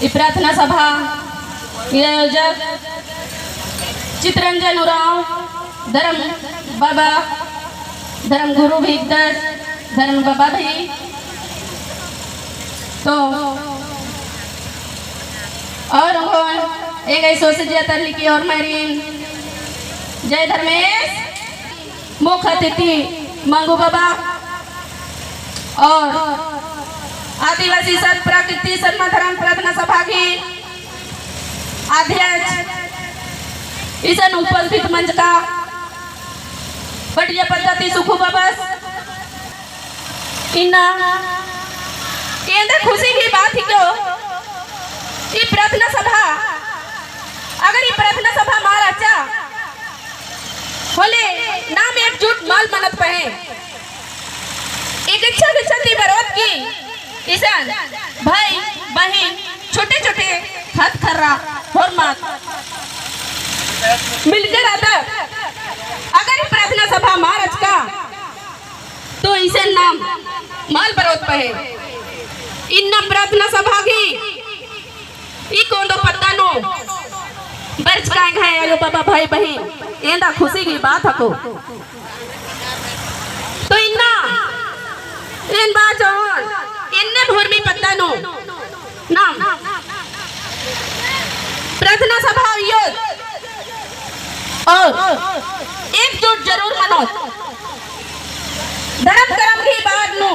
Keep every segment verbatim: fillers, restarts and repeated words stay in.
ई प्रार्थना सभा आयोजक चितरंजन उराँव, धर्म बाबा, धर्म गुरु भी हिकदस, धर्म बाबा भी। तो और होन एंग्है सोसे जिया तरली की ओर मेरिन जय धर्मेस मुख्य अतिथि मंगू बाबा और आदिवासी सत प्रकृति सन्मा धर्म प्रार्थना सभा की अध्यक्ष इसन उपस्थित मंजका बटिया पद्धति सुखू बाबस इन्ना एन्दा खुशी की बात ही क्यों ई प्रार्थना सभा अगर ई प्रार्थना सभा मा रहचा होले नाम एकजुट मल मनत पहें। एक इच्छा विच्छा ती बरोत की इसन भाई, बहिन, छोटे-छोटे खत खर्रा होरमत मिलकर आता। अगर प्रार्थना सभा मा रहचका तो इसन नाम मल बरोत पहें। इन्ना प्रार्थना सभा की ई कोंदो पत्ता नू बरचका एंग्है आयो बाबा भाई बहिन, एन्दा खुशी की बात हको। तो इन्ना एन बाचोन इन्ने भोरमी पत्ता नू नाम प्रार्थना सभा आयोजित और एकजुट जरूर मनोत। धर्म करम की बात नू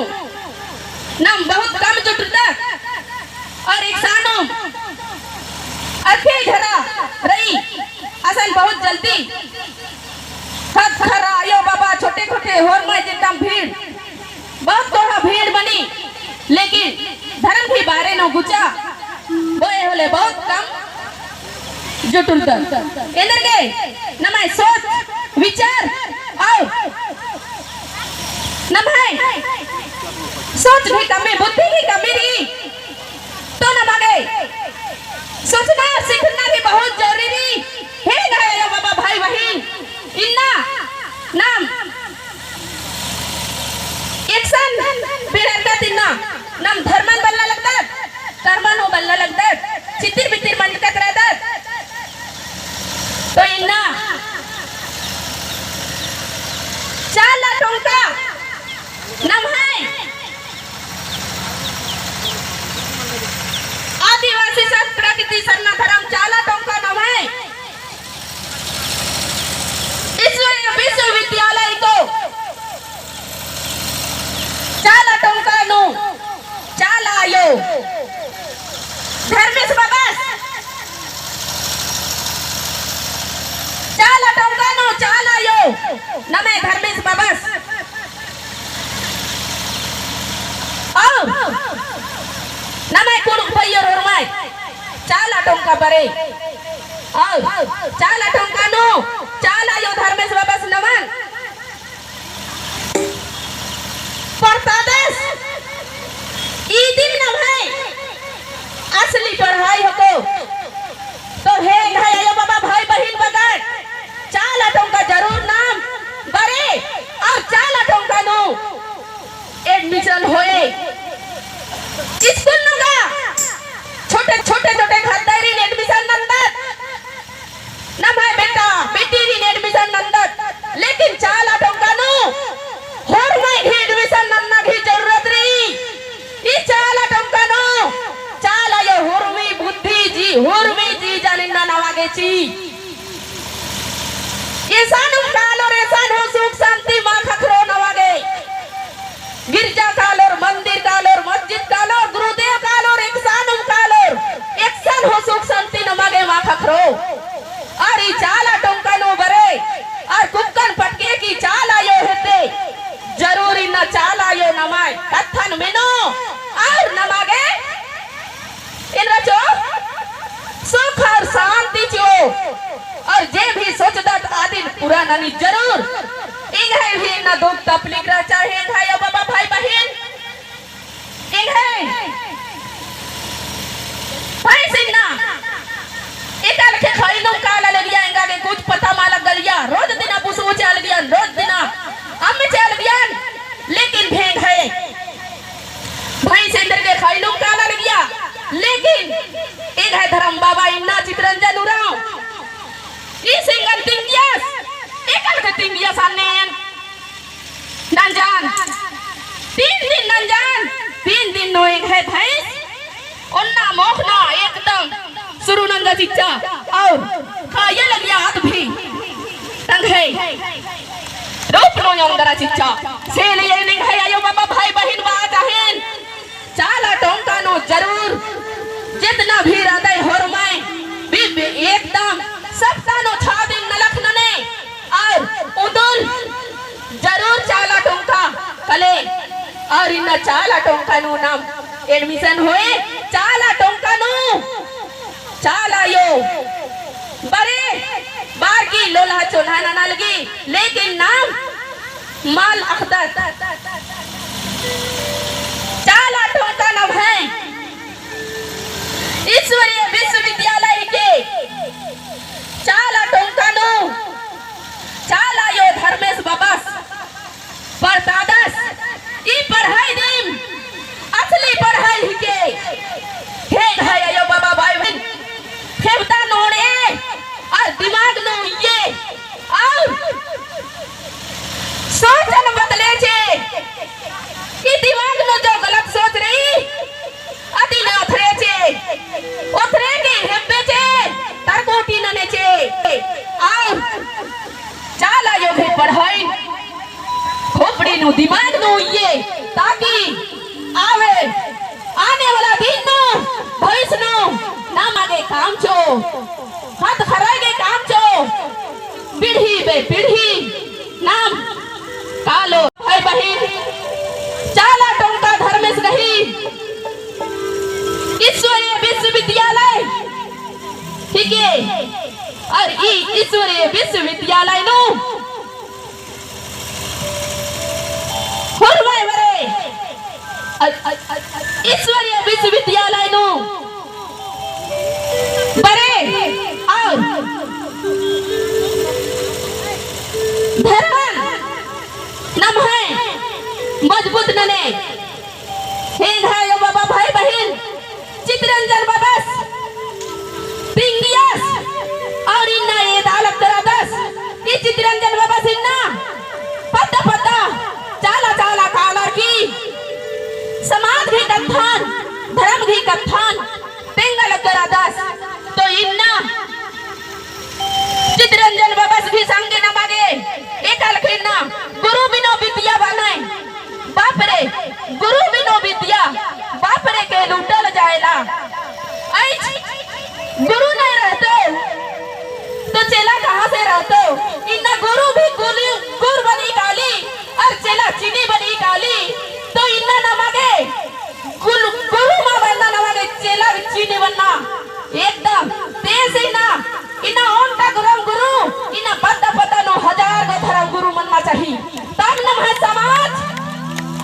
नाम बहुत कम जुटरदत और एकसानुम अखे घरा रई असन बहुत जल्दी खत खर्रा आयो बाबा छोटे छोटे होरमय जितम भीड़ बहुत कोहा भीड़ मनी लेकिन धर्म की बारे नू गुचा बोए होले बहुत कम जुटुरदन। एन्देरगे नम्है सोच विचार और नम्है सोच भी कमी, बुद्धि भी कमी रई। तो नमा गे सोचना, सीखना भी बहुत जरूरी रई। हे एंग्है आयो बाबा, भाई, बहिन, इन्ना नाम एकसन बेड़रका तिन्ना नाम धर्मन बल्ला लगदत, कर्मन हो बल्ला लगदत, चितिर बितिर मंजकत रअदत। तो इन्ना चाला टोंका नम्है आदिवासी सत प्रकृति सरना धरम चाला टोंका नम्है विश्व-, विश्वविद्यालय को चाला टोंका नू चाला आयो धर्मेस बबस, चाला टोंका नू चाला आयो नम्है धर्मेस बबस। और नम्है कुँड़ुख़ भइयर होरमय चाला टोंका बरई। और चाला टोंका नू चाला आयो धर्मेस बबस नमन परतादस। इदिम नम्है असली पढ़ाई हको। तो हे एंग्है आयो बाबा, भाई बहिन बगर, चाला टोंका जरूर नाम बरई और चाला टोंका नू admission होई। स्कूल नू गा छोटे, छोटे, छोटे खद्दारिन admission नन्दत। नम्है बेटा बेटीरिन admission नन्दत। लेकिन चाला टोंका नू होरमय गही admission नन्ना गही जरूरत रई। ई चाला टोंका नू चाला आयो होरमी बुद्धि जी, होरमी जी जानिन नवा गे ची। एसानुम कालोर, एसान हो सुख शांति मा ख़क्खरो नवा गे। गिरजा कालोर, मंदिर कालोर, मस्जिद कालोर, गुरुदेव कालोर, एकसानुम कालोर, एकसन हो सुख शांति नमा गे मा ख़क्खरो। और ई चाला टोंका नू बरई, और कुक्कन पटके की चाला आयो हेद्दे, जरूरी ना चाला आयो नम्है कत्थन मेनो, और नमा गे एन्देर चो सुख और शांति चिओ। और जे भी सोचदत आदिन पूरा ननी जरूर। एंग्है भी ना दुख तकलीफ रहचा, हे एंग्है आयो बाबा, भाई बहिन, एंग्है भैंसिन ना एका लेखे खैनुम काला लगिया, एंगा गे कुछ पता मा लग्गा लगिया। रोज दिना बुसु चाल गियन, रोज दिना अम्म चाल गियन, लेकिन भेंग है भैंस एन्देरगे खैनुम काला लगिया। लेकिन एंग्है धरम बाबा इन्ना चितरंजन उराँव ई सेंगन तिंगियस, एकन के तिंगियस अन्नेन नंजान, तीन दिन नंजान, तीन दिन नू एंग्है भैंस ओन्ना मोख़ना एकदम सुरु नंजा चिच्चा और खाया लगिया आद भी तंग्है रूप नू ओन्दरा चिच्चा। से लिए निंग्है आयो बाबा भाई बहिन बआ चाहेन चाला टोंका नू जरूर जेतना भी रअदय होरमय बि-, बि-, एकदम सप्ताह नू छादिन नलख नने और उन्दुल जरूर चाला टोंका कले और इन्ना चाला टोंका नू नाम admission होए। चाला टोंका नू चाला आयो बरे बार की लोल्हा चोल्हा नना लगी, लेकिन नाम मल अख़दत। चाला टोंका नम्है ईश्वरीय विश्वविद्यालय के चाला टोंका नू चाला आयो धर्मेस बबस पढ़तादस। ई पढ़ाई दिम असली पढ़ाई हिके। हे एंग्है आयो बाबा भाई बहिन, खेबदा नू ओड़े और दिमाग नू उइये और सोचन बदले चे। ई दिमाग नू जो गलत सोच रई, अदिन ओथरे चे, ओथरे के हेब्बे चे, तरकोटी नने चे। और चाला आयो गे पढ़ाई खोपड़ी नू दिमाग नू उइये, ताकि आवे आने वाला दिन नू, भविष्य नू, नमा गे काम चो, ख़द्द ख़र्रा गे काम चो, पीढ़ी बे पीढ़ी नाम कालो। भाई बहिन, चाला टोंका धर्मेस गही ईश्वरीय विश्वविद्यालय हिके, और ई ईश्वरीय विश्वविद्यालय नू होरमय बरे, अ, अ, अ, अ, ईश्वरीय विश्वविद्यालय नू बरे और धर्मन नम्है मजबूत नने। हे एंग्है आयो बाबा भाई बहिन, चितरंजन बबस तिंगियस और इन्ना एदा लगदस। ई चितरंजन बबस इन्ना पद्दा पद्दा चाला चाला कालर की समाज गही कत्थन, धर्म गही कत्थन तेंगा लगदस। तो इन्ना चितरंजन बबस भी संगे नमा गे एकालकी ना गुरु बिनु बिद्या बअनय। बाप रे, गुरु बिनु बिद्या, बाप रे के लूटल जाएला। अइछ गुरु नहीं रहतो, तो चेला कहाँ से रहतो? इन्ना गुरु भी गुली-, गुर बनी काली, और चेला चीनी बनी काली, तो इन्ना नमा गे गुरु, गुरु मा बअना नमा गे चेला चीनी बअना एकदम तेज ही ना। इन्ना ओन्टा गुरम गुरु, इन्ना पद्दा पद्दा नू हजार गो धरम गुरु मन्ना चाही। तब नम्है समाज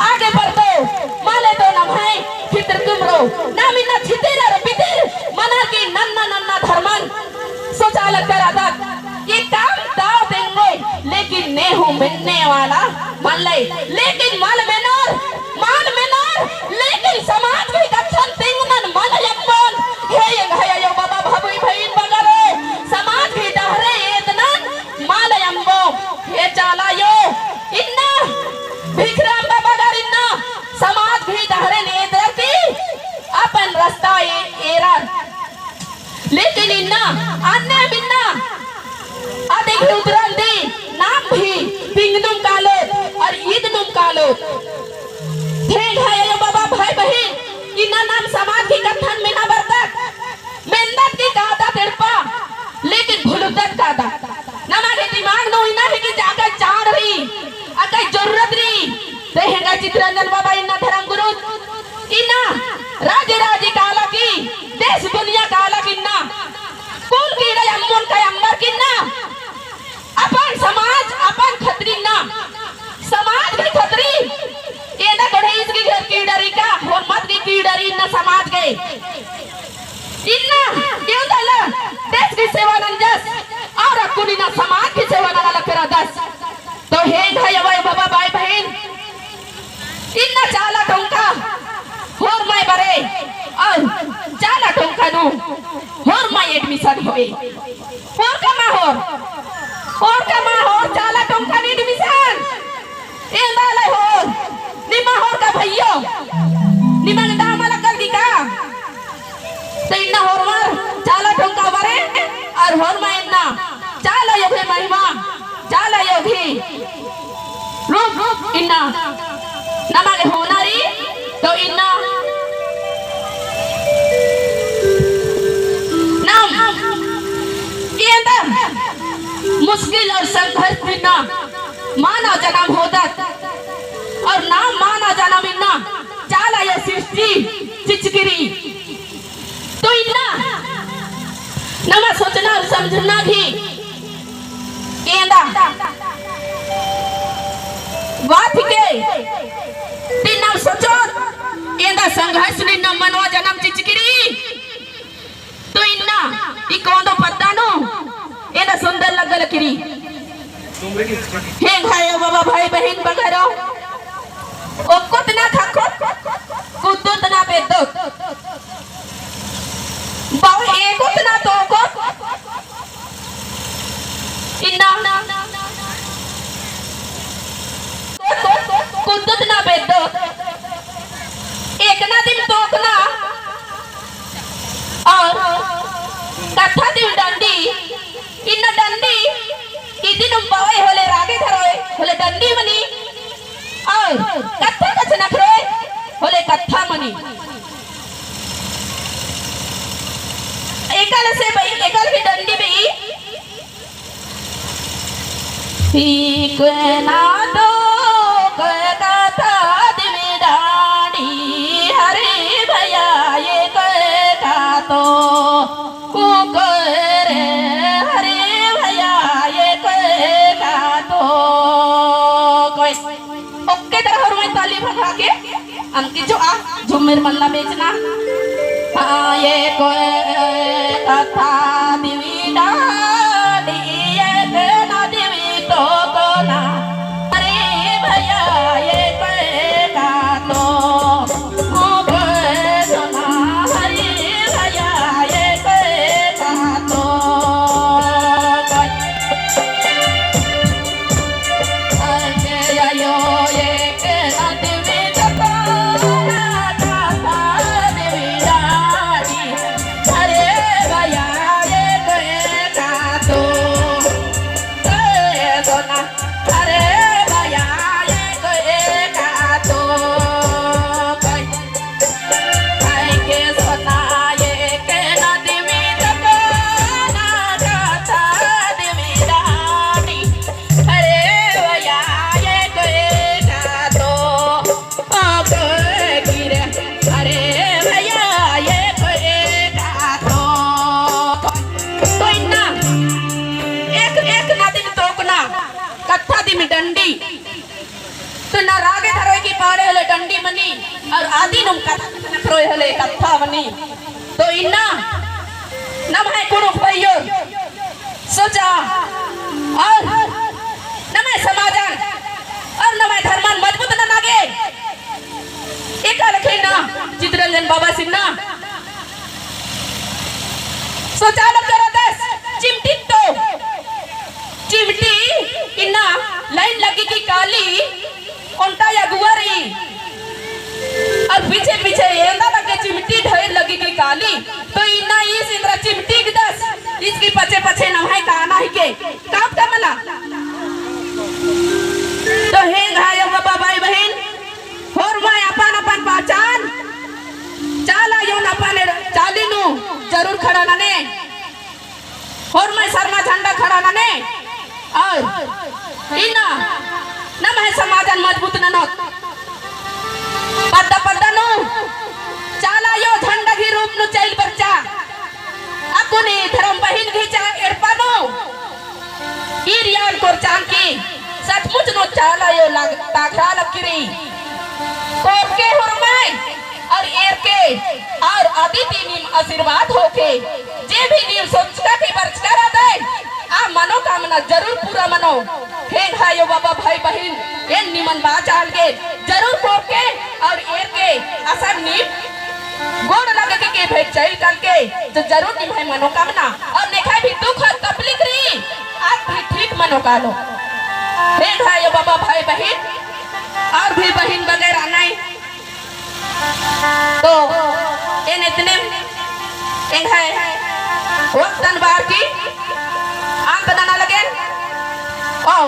आगे बढ़तो। मले तो नम्है छितिर कुमरो, नाम इन्ना छितिर और पितिर मनर की नन्ना नन्ना धर्मन सोचा लगदस। ये काम दाव तेंगोय, लेकिन नेहूँ मेन्ने वाला मल्लय, लेकिन मल मेनोर, मल मेनोर, लेकिन समाज गही कत्थन तेंगनन मल अम्बोन। हे एंग्है आयो बाबा भाभी बहिन बगरो, समाज गही डहरे एदनन मल अम्बो। हे चाला आयो, इन्ना भिखराम बाबा गर इन्ना समाज गही डहरे एदर की अपन रस्ता ए-, एरर। लेकिन इन्ना, अन्ने बिन्ना, अदि गही उतरन दी, नाम भी तिंगनुम कालोत, और ईदनुम कालोत। हे एंग्है आयो बाबा भाई बहिन, इन्ना नाम समाज गही कत्थन मेना बरदत, मेनदत की कादत एड़पा, लेकिन भुलुदत कादत। नमा गे दिमाग नू इन्ना है कि जाकर चाड़ रई, अकय जरूरत रई, ते हेंगा चितरंजन बाबा इन्ना धर्म गुरु, इन्ना राजे राजे काला की, देश दुनिया काला की इन्ना, कुल कीड़ा अम्मुन का अम्बर की इन्ना, अपन समाज, अपन खतरी इन्ना, समाज की खतरी, एदा कोड़े इसकी घर कीड़ा रई का, होरमत की कीड़ा रई इन्ना समाज के। इन्ना, एवंदला, देश की सेवा नंजस, और अक्कुन इन्ना समाज की सेवा नना लकरादस। तो हे भाई, भाई, बाबा, भाई, बहिन, इन्ना चाला टोंका होरमय बरे, और चाला टोंका नू होरमा admission होए। होरका मा होर, होरका मा होर चाला टोंका नू admission। एन्दा लय होर, निमा होरका भइयो, निमा दामा लग्गल की का? तो इन्ना होरमर चाला टोंका बरे, और होरमा इन्ना चाला अयो गही महिमा, चाला अयो गही रूप, रूप इन्ना नमा गे होना रई। तो इन्ना नाम एन्दा मुश्किल और संघर्ष इन्ना मानव जनम होदत, और नाम मानव जनम इन्ना चाला अयो सृष्टि चिचकी रई। तो इन्ना नमा सोचना और समझना गही एन्दा बात के, ती नाम सोचोत, एन्दा संघर्ष नू इन्ना मनवा जनम चिचकी रई। तो इन्ना ई कोंदो पद्दा नू एन्दा सुंदर लग्गल की रई। हे भाई बाबा, भाई बहिन बगरो, ओक्कोत ना खक्कोत, कुद्दोत ना बेद्दोत। बाऊ एकोत ना तोकोत। इन्ना कुद्दोत ना बेद्दोत। एकना दिम तोकना और कत्था दिम डंडी। इन्ना डंडी इदिनुम बओय होले रागे धरोय होले डंडी मनी, और कत्था कछनखरोय होले कत्था मनी। एकल से बई, एकल की डंडी बई। ठीक ना तो कोई कत्था दिम डांडी, अरे भैया ये कोई का तो कुकर, अरे भैया ये कोई का तो कोई। ओक्के तरह होरमर ताली बजा के अमके जो आ झुमिर मल्ला बेचना। हाँ, ये कोई कत्था दिम डांडी, एकना दिम तोकना। अरे भैया, ये कोई का तो, ओ कोई सुना। अरे भैया, ये कोई का तो, कोई तो इन्ना एक, एकना दिम तोकना, कत्था दिम डंडी। तो ना रागे धरोय की पाड़े होले डंडी मनी, और आदिनुम कत्था नखरोय होले कत्था मनी। तो इन्ना नम्है कुँड़ुख़ भइयोर सोचा और नम्है समाजन और नम्है धर्मन मजबूत नना गे एका लेखे इन्ना चितरंजन बाबासिन इन्ना सोचा लग करदस चिमटी तो चिमटी इन्ना लाइन लग्गी की काली ओन्टा अगुवा रई। और पीछे पीछे एन्दा लग्गे चिमटी ढेर लग्गी की काली। तो इन्ना ईस इन्द्रा चिमटी हिकदस, ईस की पछे पछे नम्है काना हिके। काम का मला? तो हे भाई बाबा भाई बहिन, होरमर अपन अपन पहचान, चाला अयोन अपन चाली नू जरूर खड़ा नने। होरमर सरना झंडा खड़ा नने और इन्ना नम्है समाजन मजबूत ननोत। पद्दा पद्दा नू चाला अयो झंडा गही रूप नू चइल बरचा। अक्कुन ई धरम बहिन गही चाला एड़पा नू ईरियान कोरचान की सचमुच नू चाला अयो लग ताखरा लक्की रई। कोरके होरमर और एरके और अदिति नीम आशीर्वाद होखे। जे भी नीम सोचका की बरचका रअदय, आ मनोकामना जरूर पूरा मनो। हे भाई बाबा भाई बहिन, एन निमन बाचाल गे जरूर कोरके और एरके असन नीम गोड़ लगे के, के भेंट चइल करके, तो जरूर निम्है मनोकामना और नेखय भी दुख और तकलीफ रई, आद भी ठीक मनो कालो। हे भाई, बाबा, भाई, बहिन, और भी बहिन वगैरह नहीं। तो एन इतने एंग्है वक्तन बअर की अंत नना लगेन। और